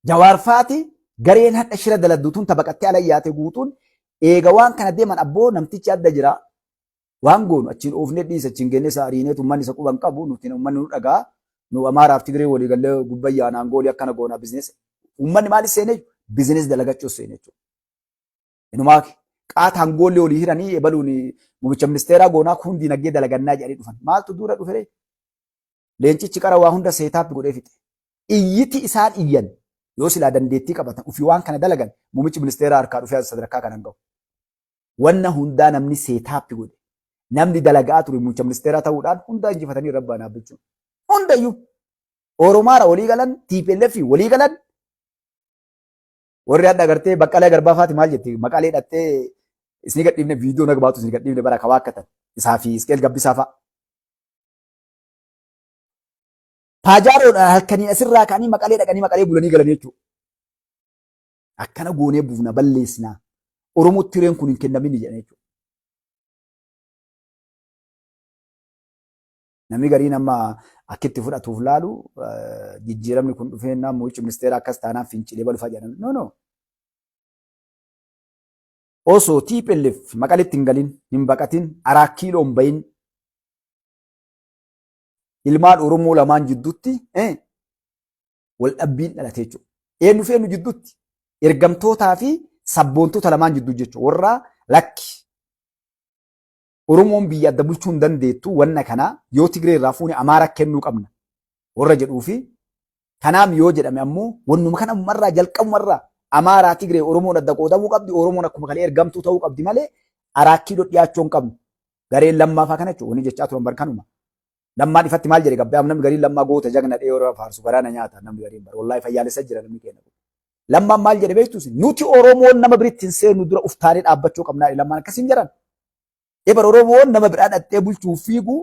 Jawaar faati gareen hadha shira daladdu tun tabaqattee ala yaate guutuun eega waan kana deeman abboo namtichi adda jira. Waan goonu achiin oofnee dhiisa achiin geennee isa ariineet uummanni isa quban qabu nuti uummanni nu dhagaa nu Amaaraaf Tigree walii gallee gubbayyaa naangoolii akkana goonaa bizinees uummanni maali seenee bizinees dalagachuu seenee jechuudha. Inumaa qaataan goollee olii hiranii ebaluun muummicha ministeeraa goonaa kun dinagdee dalagannaa jedhanii dhufan. Maaltu dura dhufe? Leencichi qara waa hunda seetaappi godhee fixe. Iyyiti isaan iyyan yoo silaa dandeettii qabatan ofii waan kana dalagan muummichi ministeeraa harkaa dhufee sadarkaa kanan gahu. Wanna hundaa namni seetaappi godhe. Namni dalagaa ture muummicha ministeeraa ta'uudhaan hundaa injifatanii rabbaa dhaabbachuun. Hundayyuu Oromaara walii galan TPLF walii galan warri hadha agartee Baqqalaa Garbaa faati maal jetti maqaalee hidhattee isinii gadhiifne viidiyoo naga baatu isinii gadhiifne bara ka waakkatan isaa fi Isqeel Gabbisaa fa'a. Paajaaroodhaan halkaniin asirraa ka'anii maqalee dhaqanii maqalee bulanii galanii jechuudha. Akkana goonee buufna balleessinaa. Oromootti hireen kun hin kennamin jedhan jechuudha. Namni gariin amma akkitti fudhatuuf laalu jijjiiramni kun dhufeennaan muummichi ministeera akkas taanaan fincilee balufaa jedhan. No, no. Osoo TPLF maqalitti hin galin, hin baqatin, araa kiiloo hin bahin ilmaan Oromoo lamaan jidduutti wal dhabbiin dhalate jechuudha. Eenyu fi eenyu jidduutti? Ergamtootaa fi sabboontota lamaan jidduu jechuudha. Warra lakki Oromoon biyya adda bulchuu hin dandeettu wanna kana yoo Tigree irraa fuune Amaara kennuu qabna warra jedhuu fi kanaam yoo jedhame ammoo wannuma kana ammarraa jalqabumarraa Amaaraa Tigree Oromoon adda qoodamuu qabdi Oromoon akkuma kalee ergamtuu ta'uu qabdi malee Araat Kiiloo dhiyaachuu hin qabnu. Gareen lammaafaa kana jechuudha wanni jechaa turan barkanuma. Lammaan ifatti maal jedhe gabbee namni gariin lammaa goota jagna dhee yeroo faarsu garaa na nyaata namni gariin bara wallaahi fayyaalessa jira namni keenya. Lammaan maal jedhe beektus nuti Oromoon nama biritti hin seennu dura uftaanee dhaabbachuu qabnaa lammaan akkasiin jedhan. Ebar Oromoon nama biraa dhattee bulchuuf fiigu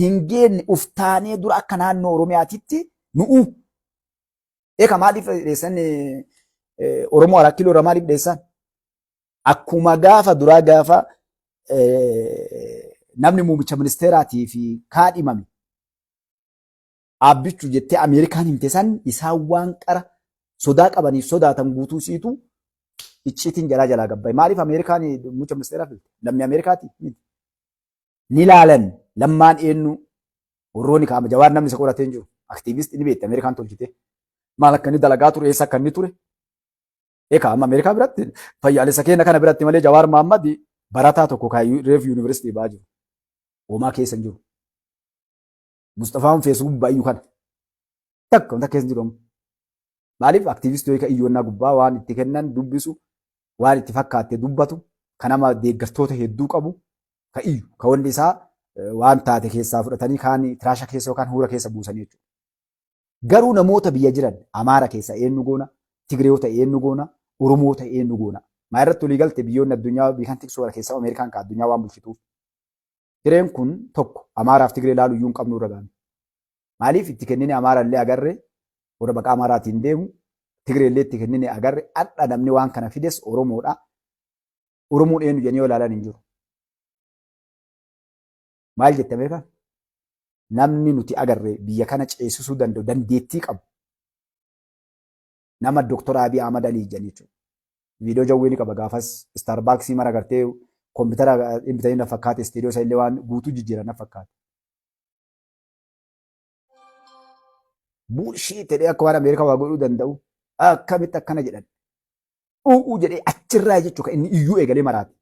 hin geenne uftaanee dura akka naannoo Oromiyaatitti nu'u. Eeka maaliif dheessan Oromoo Araa Kiiloo irraa maaliif dheessan? Akkuma gaafa duraa gaafa namni muummicha ministeeraatii fi kaadhimame Aabbichu jettee Ameerikaan himte san isaan waan qara sodaa qabaniif sodaatan guutuu isiitu icciitiin jalaa jalaa gabbaye. Maaliif Ameerikaan muummicha ministeeraa filte? Lammii Ameerikaati miti. Ni laalan lammaan eenyu warroonni kaama Jawaar namni isa qoratee hin jiru. Aktiivisti ni beekti Ameerikaan tolchite. Maal akka inni dalagaa ture eessa akka inni ture. Egaa amma Ameerikaa biratti fayyaalessa keenya kana biratti malee Jawaar Mahaammad barataa tokko kan reef yuunivarsiitii ba'aa jiru. Homaa keessa hin jiru. Mustafaan feesbuuk baay'uu kana. Takka wanta keessa hin jiru amma. Maaliif aktiivistii wayii kan iyyoonnaa gubbaa waan itti kennan dubbisu waan itti fakkaatte dubbatu kan nama deeggartoota hedduu qabu kan iyyu kan wanni isaa waan taate keessaa fudhatanii kaan tiraasha keessa yookaan huura keessa buusanii jechuudha. Garuu namoota biyya jiran Amaara keessaa eenyu goona, Tigreeota eenyu goona, Oromoota eenyu goona. Maa irratti walii galte biyyoonni addunyaa biyya kan tiksuu keessaa Ameerikaan kan addunyaa waan bulchituuf. Tigireen kun tokko Amaaraaf Tigiree ilaalu iyyuu hin qabnu irra gaame. Maaliif itti kennine Amaara illee agarre warra maqaa Amaaraatiin deemu Tigiree illee itti kennine agarre har'a namni waan kana fides Oromoodha. Oromoon eenyu jedhanii yoo ilaalan hin jiru. Maal jette beekaa? Namni nuti agarre biyya kana ceesisuu danda'u dandeettii qabu nama Dr. Abiy Ahmad Alii jedhanii jechuudha. Viidiyoo jawwee ni qaba gaafas Starbucks mara gartee kompiitara bitanii na fakkaate istiidiyoo isa illee waan guutuu jijjiiran na fakkaate. Bullshit jedhee akka waan Ameerikaa waa godhuu danda'u akkamitti akkana jedhan. U'uu jedhee achirraa jechuudha kan inni iyyuu eegalee maraate.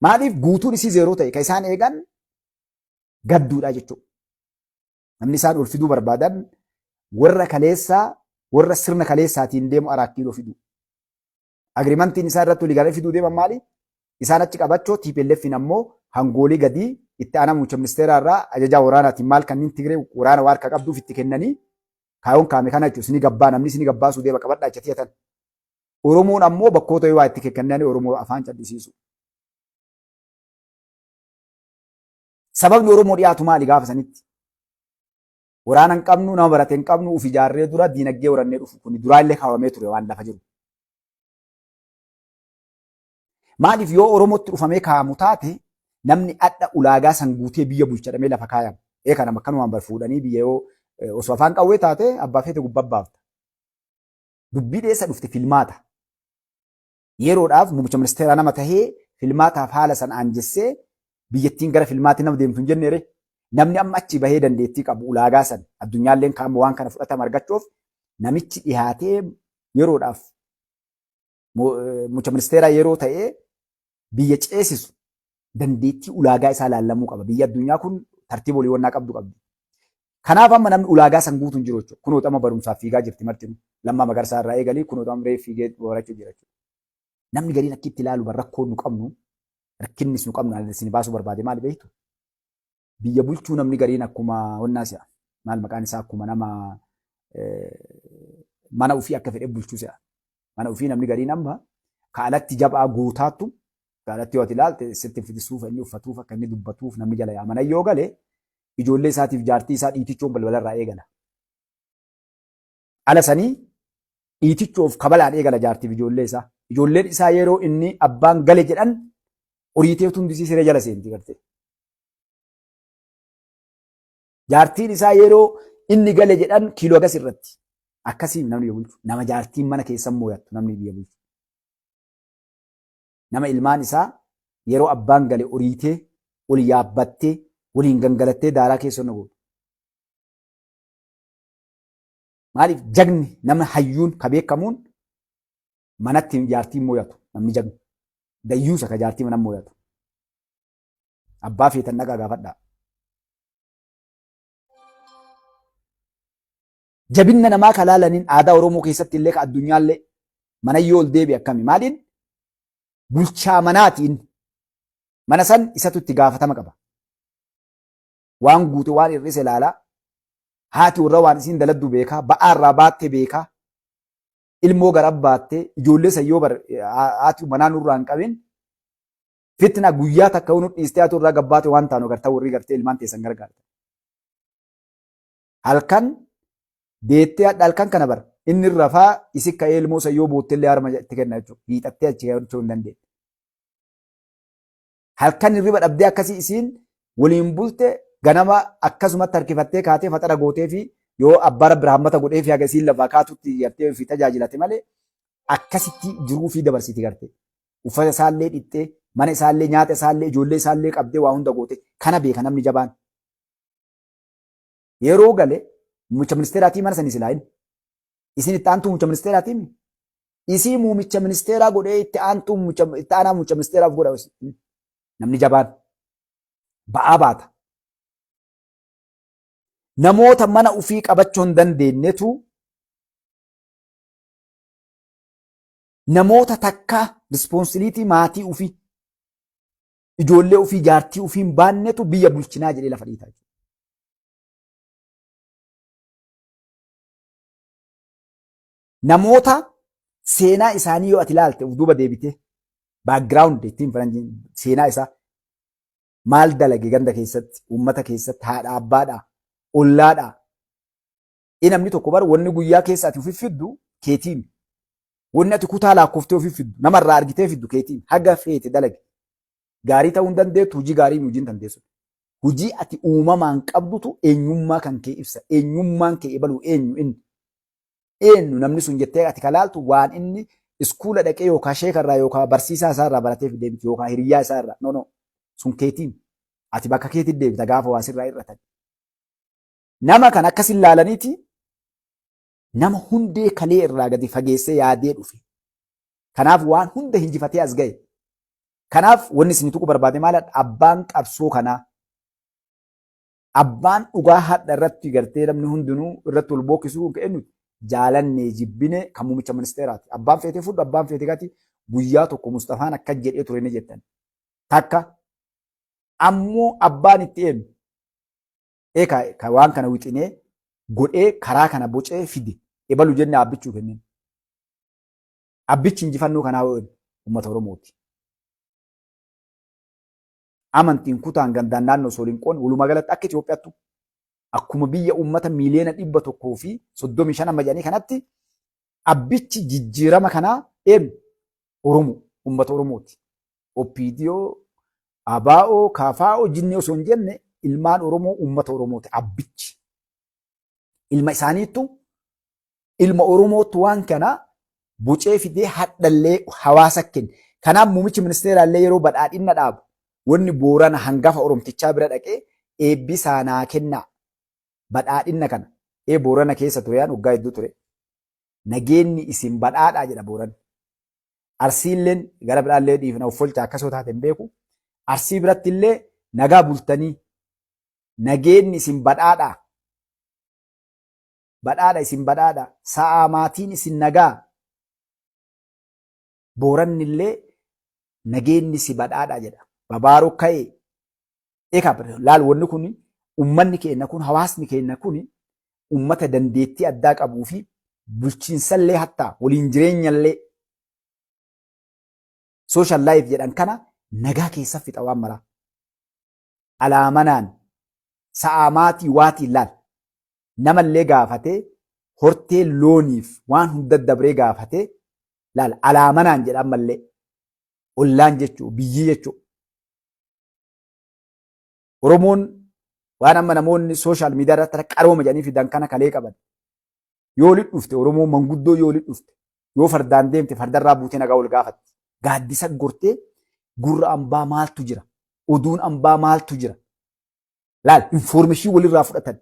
Maaliif guutuun isii zeeroo ta'e kan isaan eegan gadduudha jechuudha. Namni isaan ol fiduu barbaadan warra kaleessaa warra sirna kaleessaatiin deemu Araat Kiiloo fiduu. Agriimantiin isaan irratti walii galanii fiduu deeman maali? Isaan achi qabachoo TPLFin ammoo hangoolii gadii itti aanaa muummicha ministeeraa irraa ajajaa waraanaatiin maal kanneen Tigree waraana waa harka qabduuf itti kennanii kaayoon kaame kana jechuun isinii gabbaa namni isinii gabbaasuu deema qabadhaa jecha tiyatan. Oromoon ammoo bakkoota yoo waa itti kennanii Oromoo afaan cal'isiisu. Sababni Oromoo dhiyaatu maali gaafa sanitti? Waraana hin qabnu, nama barate hin qabnu, uf ijaarree dura diinagdee horannee dhufu kuni duraallee kaawwamee ture waan lafa jiru. Maaliif yoo Oromootti dhufamee kaa'amu taate namni adha ulaagaa san guutee biyya bulcha jedhamee lafa kaayama. Ee kana akkanumaan bar fuudhanii biyya yoo osoo afaan qawwee taate abbaa feete gubbaa baafta. Dubbii dheessa dhufte filmaata. Yeroodhaaf muummicha ministeeraa nama tahee filmaataaf haala san aanjessee biyyattiin gara filmaatti nama deemtu hin jenneere. Namni amma achi bahee dandeettii qabu ulaagaa san addunyaalleen kaama waan kana fudhatama argachuuf namichi dhihaatee yeroodhaaf muummicha ministeeraa yeroo ta'ee biyya ceesisu dandeettii ulaagaa isaa laallamuu qaba. Biyya addunyaa kun tartiiba walii wannaa qabdu qabdi. Kanaaf amma namni ulaagaa san guutu hin jiru jechuudha. Kunoo amma barumsaaf fiigaa jirti martinu. Lammaa Magarsaa irraa eegalii kunoo amma reef fiigee barachuu jira jechuudha. Namni gariin akka itti ilaalu rakkoo nu qabnu rakkinnis nu qabnu ani isin baasuu barbaade maali beektu? Biyya bulchuu namni gariin akkuma wannaa si'a. Maal maqaan isaa akkuma nama mana ofii akka fedhe bulchuu si'a. Mana ofii namni gariin amma ka alatti jabaa guutaattu ka alatti yoo ati ilaalte sitti fidisuuf inni uffatuuf akka inni dubbatuuf namni jala yaa. Mana yoo gale ijoollee isaatiif jaartii isaa dhiitichoon balbalarraa eegala. Ala sanii dhiitichoof kabalaan eegala jaartiif ijoollee isaa. Ijoolleen isaa yeroo inni abbaan gale jedhan oriitee hundisii siree jala seenti gartee. Jaartiin isaa yeroo inni gale jedhan kiiloo hagas irratti. Akkasii namni biyya bulchu. Nama jaartiin mana keessa mooyattu namni biyya bulchu. Nama ilmaan isaa yeroo abbaan gale oriitee ol yaabbattee waliin gangalattee daaraa keessa na gootu. Maaliif jagni nama hayyuun ka beekamuun manatti jaartiin mooyatu namni jagni. Dayyuusa ka jaartii mana mooyatu. Abbaa feetan dhaqaa gaafadhaa. Jabinna namaa ka laalaniin aadaa Oromoo keessatti illee ka addunyaallee mana yoo ol deebi'e akkami maaliin bulchaa manaatiin mana san isatu itti gaafatama qaba. Waan guute waan hir'ise ilaalaa haati warra waan isiin daladdu beekaa ba'aa irraa baatte beekaa ilmoo gara baattee ijoollee san yoo bar haati manaa nurraa hin qabin fitna guyyaa takka nu dhiistee haati irraa gabbaate waan taanu agartaa warri gartee ilmaan teessan gargaarta. Halkan deettee hadha halkan kana bara inni rafaa isi ka'ee ilmoo san yoo boottellee harma itti kenna jechuudha. Hiixattee achi ka'uu hin dandeette. Halkan hirriba dhabdee akkasii isiin waliin bulte ganama akkasumatti harkifattee kaatee faxara gootee fi yoo abbaa rabbi rahmata godhee fi haga isiin lafaa kaatutti gartee ofii tajaajilate malee akkasitti jiruu fi dabarsiti gartee. Uffata isaallee dhixxee mana isaallee nyaata isaallee ijoollee isaallee qabdee waa hunda goote kana beeka namni jabaan. Yeroo gale muummicha ministeeraatii mana sanii silaa inni. Isin itti aantuu muummicha ministeeraatii mi? Isii muummicha ministeeraa godhee itti aantuu muummicha itti aanaa muummicha ministeeraaf godha. Namni jabaan ba'aa baata. Namoota mana ofii qabachuu hin dandeenyetu namoota takka rispoonsiliitii maatii ofii ijoollee ofii jaartii ofii hin baannetu biyya bulchinaa jedhee lafa dhiitaa jiru. Namoota seenaa isaanii yoo ati ilaalte of duuba deebitee background ittiin faranjiin seenaa isaa maal dalage ganda keessatti uummata keessatti haadha abbaadha ollaadha. Namni tokko bar wanni guyyaa keessa ati ofi fiddu keetiin wanni ati kutaa laakkooftee ofi fiddu namarraa argitee fiddu keetiin haga feete dalage gaarii ta'uu hin dandeettu hojii gaarii hojii hin dandeessu. Hojii ati uumamaan qabdutu eenyummaa kan kee ibsa eenyummaan kee ebalu eenyu inni. Eenyu namni sun jettee ati kalaaltu waan inni iskuula dhaqee yookaan sheekarraa yookaan barsiisaa isaarraa baratee fidee miti yookaan hiriyyaa isaarraa no no sun keetiin ati bakka keetiin deebita gaafa waa sirraa hir'atan. Nama kan akkas ilaalaniiti nama hundee kalee irraa gadi fageessee yaadee dhufe. Kanaaf waan hunda hinjifatee as ga'e. Kanaaf wanni isin tuqu barbaade maal abbaan qabsoo kanaa abbaan dhugaa hadha irratti gartee namni hundinuu irratti wal bookkisuu kan eenyuti jaalannee jibbine kan muummicha ministeeraati. Abbaan feetee fudhu abbaan feetee gati guyyaa tokko Mustafaan akka jedhee ture ni jettan. Takka ammoo abbaan itti eenyu Eekaa ka waan kana wixinee godhee karaa kana bocee fide ebalu jenne abbichuu kenneen. Abbichi injifannoo kanaa yoo uummata Oromooti. Amantiin kutaan gandaan naannoo Sooliinqoon walumaa galatti akka Itoophiyaattu akkuma biyya uummata miiliyoona 135 amma jedhanii kanatti abbichi jijjiirama kanaa eenyu Oromoo uummata Oromooti. OPDO, ABO, KFO jinnee osoo hin jenne ilmaan Oromoo uummata Oromooti abbichi. Ilma isaaniittu Ilma Oromootu waan kana bocee fidee hadhallee hawaasa kenne. Kanaaf muummichi ministeeraallee yeroo badhaadhinna dhaabu wanni Boorana hangafa Oromtichaa bira dhaqee eebbisaa naa kennaa badhaadhinna kana. Ee Boorana keessa ture yaan waggaa hedduu ture. Nageenni isin badhaadhaa jedha Booranni. Arsiilleen gara biraallee dhiifna of folcha akkasoo taate hin beeku. Arsii biratti illee nagaa bultanii nageenni isin badhaadhaa. Badhaadha isin badhaadha. Sa'aa maatiin isin nagaa. Booranni illee nageenni si badhaadha jedha. Babaaroo ka'ee. Eekaa laal wanni kun ummanni keenya kun hawaasni keenya kun ummata dandeettii addaa qabuu fi bulchiinsallee hattaa waliin jireenyallee social life jedhan kana nagaa keessa fixa waan maraa. Alaa manaan sa'aa maatii waatiin laal namallee gaafatee hortee looniif waan hunda dabree gaafatee laal alaa manaan jedha ammallee ollaan jechuu biyyii jechuu. Oromoon waan amma namoonni sooshaal miidiyaa irratti qarooma jedhanii fidan kana kalee qaban. Yoo walitti dhufte Oromoon manguddoo yoo walitti dhufte yoo fardaan deemte fardarraa buutee nagaa wal gaafatti. Gaaddisa gortee gurra ambaa maaltu jira? Oduun ambaa maaltu jira? Laal infoormeeshinii walirraa fudhatan.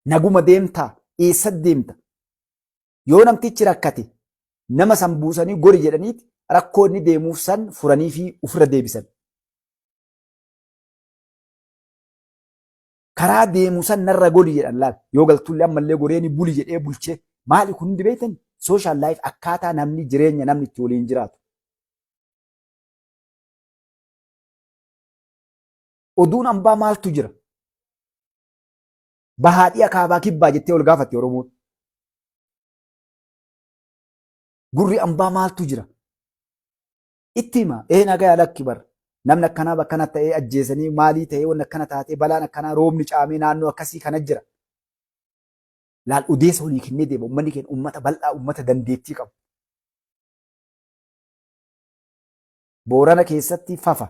Naguma deemtaa? Eessa deemta? Yoo namtichi rakkate nama san buusanii gori jedhaniiti rakkoo inni deemuuf san furanii fi ofirra deebisan. Karaa deemu san narra goli jedhan laal. Yoo galtullee ammallee goree ni buli jedhee bulchee maali kun hundi beektan social life akkaataa namni jireenya namni itti waliin jiraatu. Oduun ambaa maaltu jira? Bahaa dhiya kaabaa kibbaa jettee ol gaafatte Oromoon. Gurri ambaa maaltu jira? Itti hima. Ee nagaya lakki bar. Namni akkanaa bakkana ta'ee ajjeesanii maalii ta'ee wanni akkana taatee balaan akkanaa roobni caamee naannoo akkasii kana jira. Laal odeessa olii kennee deema. Uummanni keenya uummata bal'aa uummata dandeettii qabu. Boorana keessatti fafa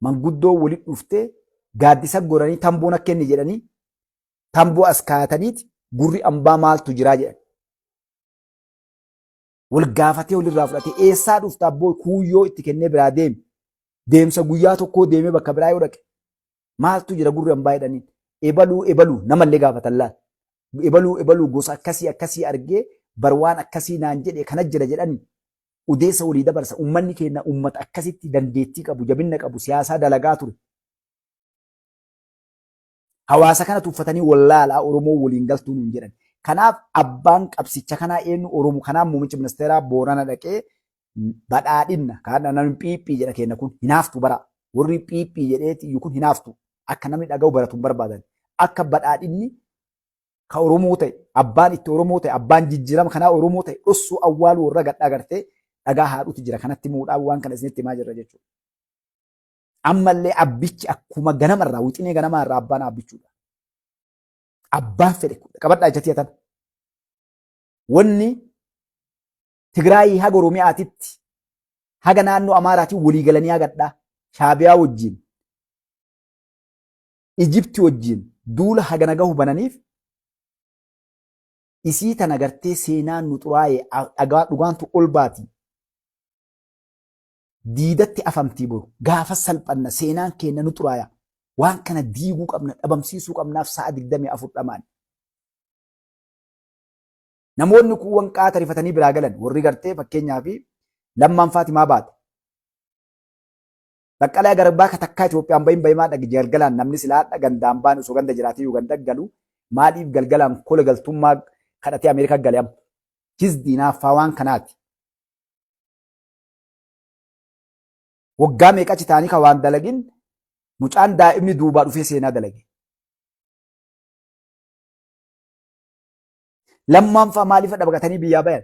manguddoo walitti dhuftee gaaddisa goranii tamboon akka inni jedhanii tamboo as kaayataniiti gurri ambaa maaltu jiraa jedhan. Wal gaafatee walirraa fudhatee eessaa dhufta abboo kuuyyoo itti kennee biraa deemi. Deemsa guyyaa tokkoo deemee bakka biraa yoo dhaqe maaltu jira gurri ambaa jedhaniin ebaluu ebaluu namallee gaafatan laal. Ebaluu ebaluu gosa akkasii akkasii argee bar waan akkasii naan jedhe kana jira jedhanii odeessa walii dabarsa. Uummanni keenya uummata akkasitti dandeettii qabu, jabinna qabu, siyaasaa dalagaa ture. Hawaasa kana tuffatanii wallaalaa Oromoo waliin galtuu nuun jedhan. Kanaaf abbaan qabsicha kanaa eenyu Oromoo kanaaf muummichi ministeeraa Boorana dhaqee badhaadhinna kan namni phiiphii jedha keenya kun hinaaftu bara warri phiiphii jedheeti iyyuu kun hinaaftu akka namni dhaga'u baratu hin barbaadan akka badhaadhinni ka Oromoo ta'e abbaan itti Oromoo ta'e abbaan jijjiirama kanaa Oromoo ta'e dhossuu awwaaluu warra gadhaa gartee dhagaa haadhuutu jira kanatti muudhaan waan kana isinitti himaa jirra jechuudha. Ammallee abbichi akkuma ganamarraa wixinee ganamaarraa abbaan abbichuudha. Abbaan fedhe qabadhaa ijatti hatan. Wanni Tigraayii haga Oromiyaatitti haga naannoo Amaaraatiin walii galanii hagadhaa Shaabiyaa wajjin Ijipti wajjin duula hagana gahu bananiif isii tana gartee seenaan nu xuraa'e dhagaa dhugaantu ol baati. Diidatti afamtii boru gaafa salphanna seenaan keenya nu xuraaya. Waan kana diiguu qabna dhabamsiisuu qabnaaf sa'a 24 dhamaan. Namoonni kuuwwan qaata rifatanii biraa galan warri gartee fakkeenyaa fi lammaan Faatimaa baate. Baqqalaa Garbaa ka takkaa Itoophiyaan bahin bahimaa dhag galgalaan namni silaa hadha gandaan baan osoo ganda jiraatee yoo ganda galu maaliif galgalaan kola galtummaa kadhatee Ameerikaa gale amma. Hizdi hinaaffaa waan kanaati. Waggaa meeqa achi taa'anii ka waan dalagin mucaan daa'imni duubaa dhufee seenaa dalage. Lammaan fa'aa maaliif hadha baqatanii biyyaa bayan?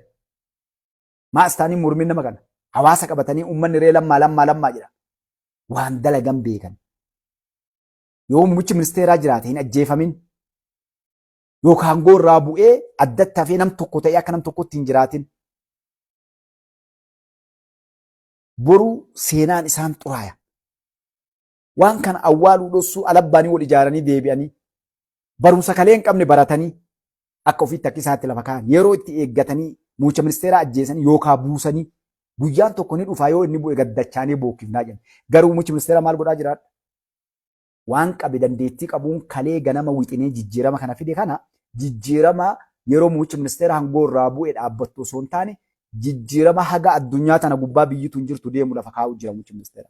Maa as taanii mormiin nama kana? Hawaasa qabatanii uummanni ree lammaa lammaa lammaa jedha. Waan dalagan beekan. Yoo muummichi ministeeraa jiraate hin ajjeefamin. Yookaan aangoo irraa bu'ee addatti hafee nam tokko ta'ee akka nam tokkotti hin jiraatin. Boru seenaan isaan xuraaya. Waan kana awwaaluu dhossuu alabbaanii wal ijaaranii deebi'anii barumsa kalee hin qabne baratanii Akka ofiitti akka isaatti lafa kaa'an yeroo itti eeggatanii muummicha ministeeraa ajjeesanii yookaan buusanii guyyaan tokko ni dhufaa, yoo inni bu'e gaddachaanii bookkifnaa jedhan. Garuu muummichi ministeeraa maal godhaa jiraadha? Waan qabe dandeettii qabuun kalee ganama wixinee jijjiirama kana fide, kana jijjiirama yeroo muummichi ministeeraa hangoo irraa bu'e dhaabbattu osoo hin taane, jijjiirama haga addunyaa tana gubbaa biyyitu hin jirtu deemu lafa kaa'u jira muummichi ministeeraa.